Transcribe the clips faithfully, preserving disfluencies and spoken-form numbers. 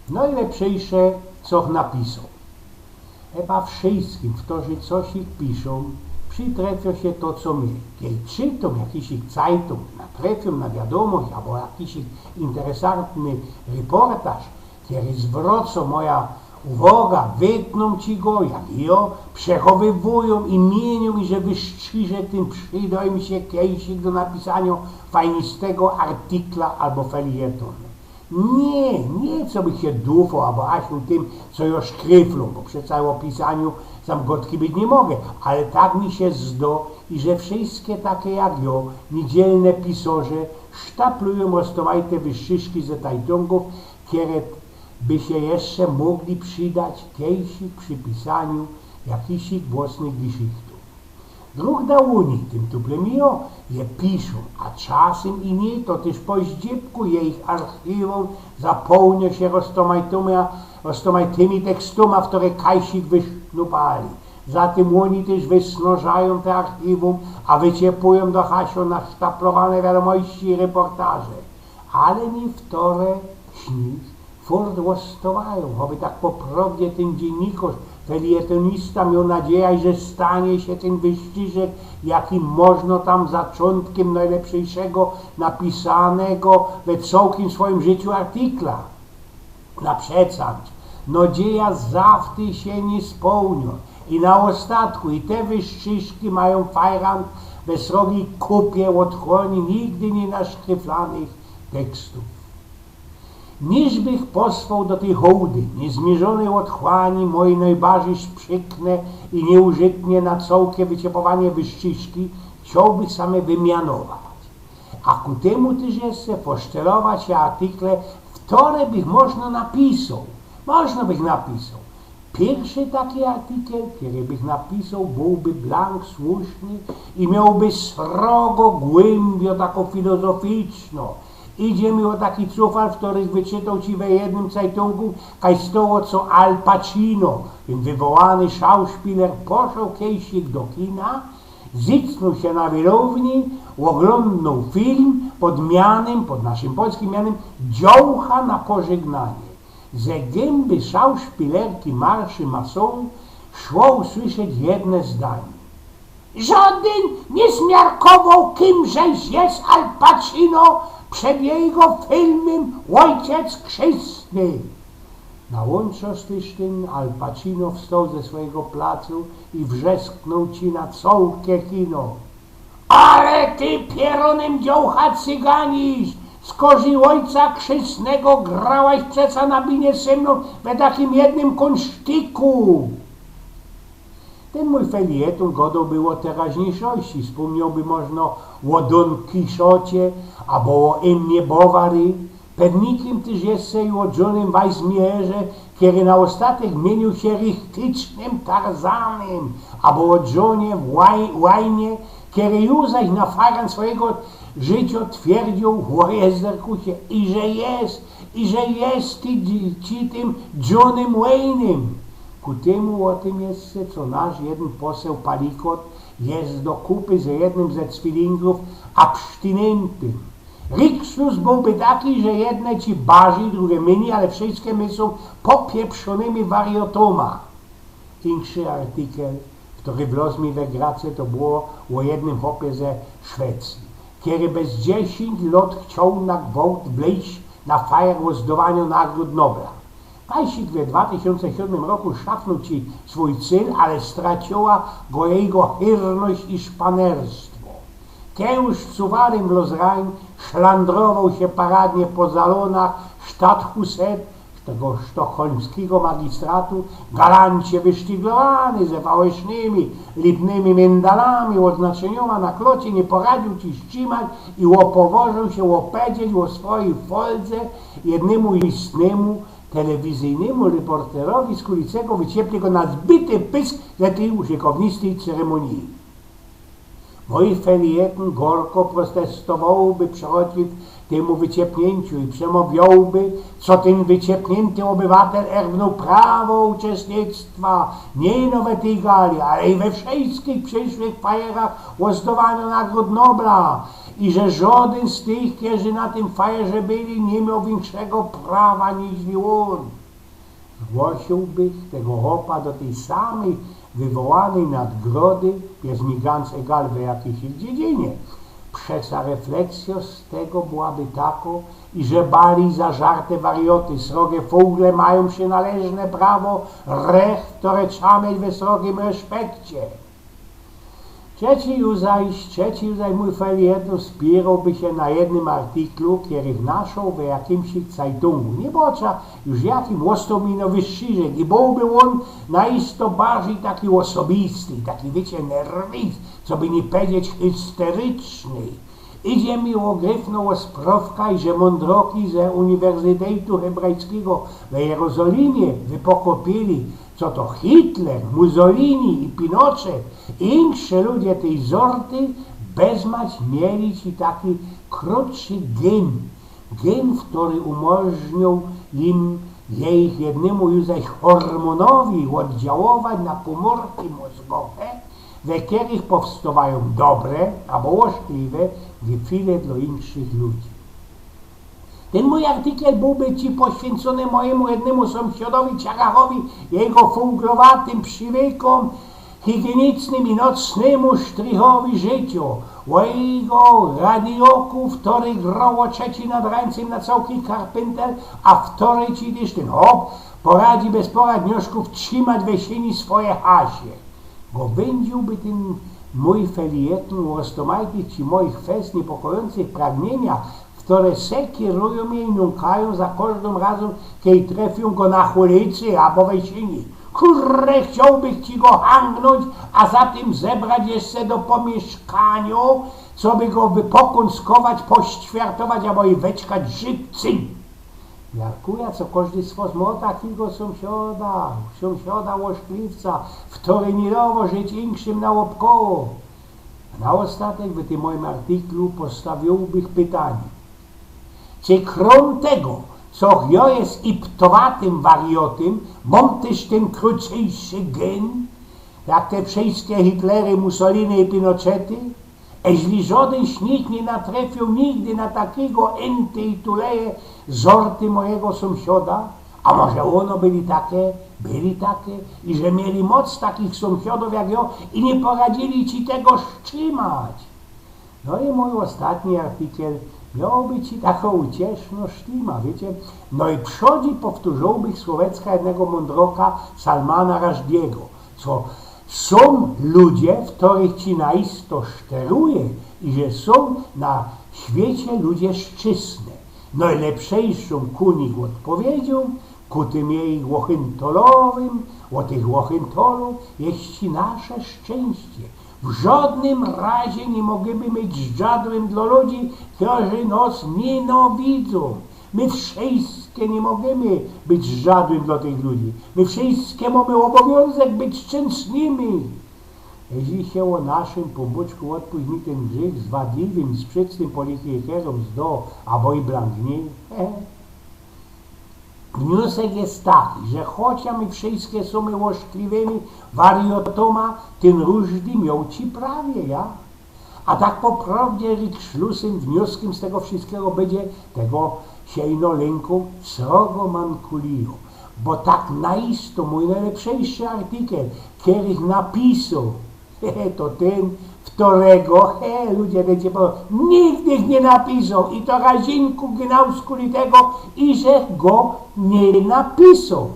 Nojlepszyjsze, co napisoł. Chyba wszyjskim, ftorzy cosik piszōm, przitrefio sie to, co mie. Kej czytōm jakiś cajtōng, natrefiōm na wiadōmość abo jakiś interesantny reportaż, kery zwrocōm moja uwoga, wytnōm ci go, jak i jo, przechowyjōm i miyniōm, iże wystrzignie tym przidŏ mi sie kejsik do napisanio fajnistego artikla abo felieton. Niy, niy co bych sie dufoł abo asiōł tym, co jo szkryflōm, bo przeca ô pisaniu sam godki być niy moga, ale tak mi sie zdŏ, iże wszyjske take jak jo, niydzielne pisorze sztaplujōm roztōmajte wystrzigki ze cajtōngōw, kere by sie jeszcze mogli przidać kejsik przi pisaniu jakichsik włosnych geszichtōw. Drōg do uni, tym tuple mi jo, je piszōm, a czasym i niy, to tyż po zdziebku jejich archiwōm zapołniŏ sie roztōmajtyma, roztōmajtymi tekstōma, ftory kajsik wysznupali. Za tym ôni tyż wysnŏżajōm te archiwōm, a wyciepujōm do hasiō nasztaplowane wiadōmości i reportaże. Ale niy, ftory z nich furt ôstŏwajōm, choby tak po prŏwdzie tyn dziynnikŏrz, felietonista mioł nadzieja, iże stanie sie tyn wystrzigek, jakim możno tam zaczōntkym nojlepszyjszego napisanego we cołkim swojim życiu artikla. Na przecynk, nadzieja zawdy sie niy spełniŏ i na ôstatku i te wystrzigki majōm fajrant we srogij kupie ôtchłani nigdy niy naszkryflanych tekstōw. Niż bych poswoł do tyj hołdy, niyzmierzōnyj ôtchłani moje nojbardzij sprzikne i niyużytne na cołke wyciepowanie wystrzigki, chciołbych sam je wymianować. A ku tymu tyż jeszcze posztelować artikle, ftory bych możno napisoł. Możno bych napisoł. Piyrszy taki artikel, kery bych napisoł, bōłby blank słuszny i miołby srogo głymbiŏ tako filozoficznŏ. Idzie mi ô taki cufal, ftoryś wyczytoł ci we jednym cajtōngu, kaj stało, co Al Pacino, tyn wywołany szauspiler, poszoł kejsik do kina, zycnōł sie na widowni, ôglōndnōł film pod mianym, pod naszym polskim mianym, Dziołcha na pożygnanie. Ze gymby szauspilerki Marszy Masson szło usłyszeć jedne zdanie. Żŏdyn niy zmiarkowoł, kimże je Al Pacino przed jego filmym Ôjciec Chrzestny. Na łōnczŏ z tym Al Pacino wstoł ze swojigo placu i wrzesknōł ci na cołke kino: Ale ty, pierōnym dziołcha cyganiś, skorzij Ôjca Chrzestnego, grałeś przeca na binie ze mnōm we takim jednym kōnsztiku. Tyn mōj felieton gŏdŏłby ô teraźniyjszości, spōmniałby możno ô Don Kiszocie abo ô Emmie Bovary, pewnikim tyż jeszcze i ô Johnnym Weissmujerze, kery na ôstatek miyniōł sie richtycznym Tarzanym, abo ô Johnie Waj-, Waynie, kery już zaś na fajrant swojigo życiŏ twierdzioł ô Jezderkusie, iże je, iże je ty, ci tym Johnnym Waynym. Ku tymu ô tym jeszcze, co nasz jedyn poseł Palikot je do kupy ze jednym ze cwilingōw abstynentym. Riksus bōłby taki, że jedne ci bardzij, drugie mynij, ale wszyjske my sōm popieprzōnymi wariotōma. Inszy artikel, ftory wlŏz mi we grace, to było ô jednym chopie ze Szwecyje, kery bez dziesiyńć lŏt chcioł na gwałt wlyźć na fajer ô zdŏwaniu Nagród Nobla. Kajsik we dwa tysiōnce siōdmym roku szafnōł ci swōj cyl, ale straciła go jego chyrność i szpanerstwo. Kej już cuwarym wlŏz rań, szlandrowoł sie paradnie po zalōnach Stadhuset, tego sztokholmskigo magistratu, galancie wysztiglowany ze fałesznymi, lipnymi myndalami, ôznaczyniōma na klocie, niy poradziył ci strzimać i ôpowożōł sie ôpedzieć ô swojij foldze jednymu istnymu telewizyjnymu reporterowi, z kuryjczego wyciepli go na zbyty pysk ze tyj uszykownystyj ceremonije. Mōj felieton gorko protestowołby przechocyw tymu wyciepniyńciu i przemŏwiołby, co tyn wyciepniyńty ôbywatel erwnōł prawo uczestnictwa niy ino we tyj gali, ale i we wszyskich prziszłych fajerach ô zdŏwaniu Nagród Nobla i że żŏdyn z tych, kerzy na tym fajerze byli, niy mioł wiynkszego prawa niźli ôn. Zgłosiyłbych tego chopa do tyj samyj wywołanyj nadgrody, je mi gans egal we jakij dziedzinie. Przeca refleksjŏ z tego byłaby takŏ, iże bali zażarte warioty, srogie fugle majōm przinŏleżne prawo, recht, ftore trzeba mieć we srogim reszpekcie. Trzeci już zaś, trzeci już zaś mōj felieton spiyrŏłby sie na jednym artiklu, kerych naszoł we jakimś cajtungu. Niy bŏczã już jakim, ôstŏł mi no wystrziżyk i bōłby ôn na isto barzij taki ôsobistyj, taki, wiycie, nerwist, coby niy pedzieć histerycznyj. Idzie mi ô gryfnõ ôsprŏwka, iże mōndroki ze Uniwersytetu Hebrajskigo we Jerozolimie wypokopiyli, co to Hitler, Mussolini i Pinochet i insze ludzie tyj zorty bezmać mieli ci taki krōtszy gyn. Gyn, ftōry umōżniōł im jejich jednymu już zaś hormōnowi ôddziałować na kōmōrki mōzgowe, we kerych powstŏwajōm dobre abo ôszkliwe gefile dlŏ inkszych ludzi. Tyn mōj artikel bōłby ci poświyncōny mojymu jednymu sōmsiŏdowi Ciarachowi, jego fuglowatym przizwykōm, higienicznym i nocnymu sztrichowi życiŏ, ô jego radioku, ftōry groł ô trzecij nad rańcym na cołki karpyntel, a ftōry ci tyż tyn chop poradzi bez poradnioszkōw trzimać we siyni swoje hasie. Bo wyndziōłby tyn mōj felieton ô roztōmajtych ci mojich fest niypokojōncych pragniynioch, ftore sekierujōm mie i nōnkajōm za kożdym razym, kej trefiōm go na chulycy abo we siyni. Kurde, chciołbych ci go hangnōńć, a za tym zebrać jeszcze do pōmiyszkaniŏ, coby go wypokōnskować, pościwiartować abo i weczkać żywcym. Miarkujã, co kożdy z fos mŏ takigo sōmsiŏda, sōmsiŏda ôszkliwca, ftory niy dŏwŏ żyć inkszym naôbkoło. A na ôstatek w tym mojim artiklu postawiōłbych pytanie. Czy krōm tego, co jŏ je iptowatym wariotym, mōm tyż tyn krucyjszy gyn, jak te wszyjske Hitlery, Mussoliny i Pinochety? Eźli żŏdyn śmieć niy natrefiōł nigdy na takigo inty i tuleje zorty mojigo sōmsiŏda, a może ôno byli take, byli take, iże mieli moc takich sōmsiŏdōw jak jŏ i niy poradzili ci tego strzimać. No i mōj ôstatni artikel miŏłby ci takŏ uciesznŏ sztima, wiycie? No i przodzi powtōrziōłbych słowecka jednego mōndroka Salmana Rushdie'ego, co sōm ludzie, ftorych ci na isto szteruje, i że sōm na świecie ludzie szczysne. Nojlepszejszōm ku nich ôdpowiedziōm, ku tym jejich ôchyntolowym, ô tych ôchyntołōw, je ci nasze szczynście. W żŏdnym razie niy mogymy być zdrzadłym dlŏ ludzi, kerzy nŏs niynawidzōm. My wszyjske niy mogymy być zdrzadłym dlŏ tych ludzi. My wszyjske mōmy ôbowiōnzek być szczynśliwymi. Eźli sie ô naszym Pōnbōczku, ôdpuść mi tyn grzych, zwadliwym, sprzecznym politykōm zdŏ, abo i blank niy. Wniosek je taki, że chociŏż my wszyjske sōmy ôszkliwymi wariotōma, tyn Rushdie mioł ci prawie jak. A tak po prŏwdzie, Rick Schlussym, wnioskiem z tego wszyjskigo bydzie, tego sie ino lynkōm, srogo mankulijōm. Bo tak na isto mōj nojlepszejszy artikel, kerych napisoł, to tyn, ftorego, he, ludzie, bydziecie po-, nikt ich niy napisoł i to razinku genau skuli tego, iże go niy napisoł.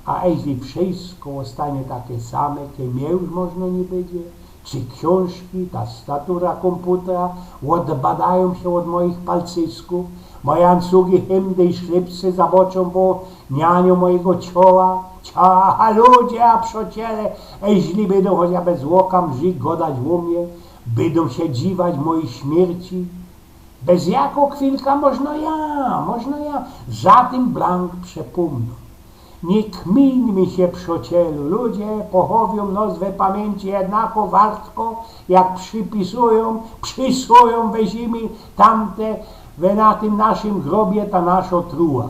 A eźli wszyjsko ôstanie take same, kej mie już możno niy bydzie, czy ksiōnżki, ta statura kōmputra ôdbadajōm sie ôd mojich palcyskōw, moje ancugi, hymdy i szlipsy zabŏczōm, bo nianiŏ mojigo cioła, cia-, a ludzie, a przociele, eźli bydōm choć bez ôka mrzi gŏdać ô mie, bydōm sie dziwać mojij śmierci. Bez jako chwilka możno jŏ, możno jŏ za tyn blank przepōmnōm. Niy kmijmy sie, przocielu, ludzie pochowiōm nŏs we pamiyńci jednako wartko, jak przipisujōm, przisujōm we zimi tamte We na tym naszym grobie ta naszo truła.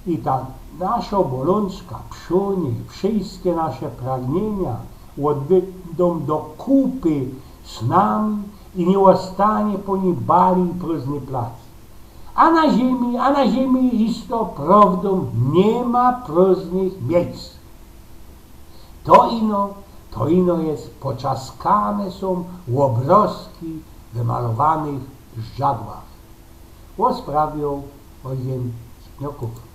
I ta naszo bolōnczka przunie, wszyjske nasze pragnienia ôdbydōm do kupy z nami i niy ôstanie po nij bali prōżny plac. A na ziymi, a na ziymi isto prowdōm niy ma prōżnych miyjsc. To ino, to ino je, poczaskane sōm ôbrozki we malowanych żdżadłach. Ôsprawiōł Ôjgyn Stopniokōw.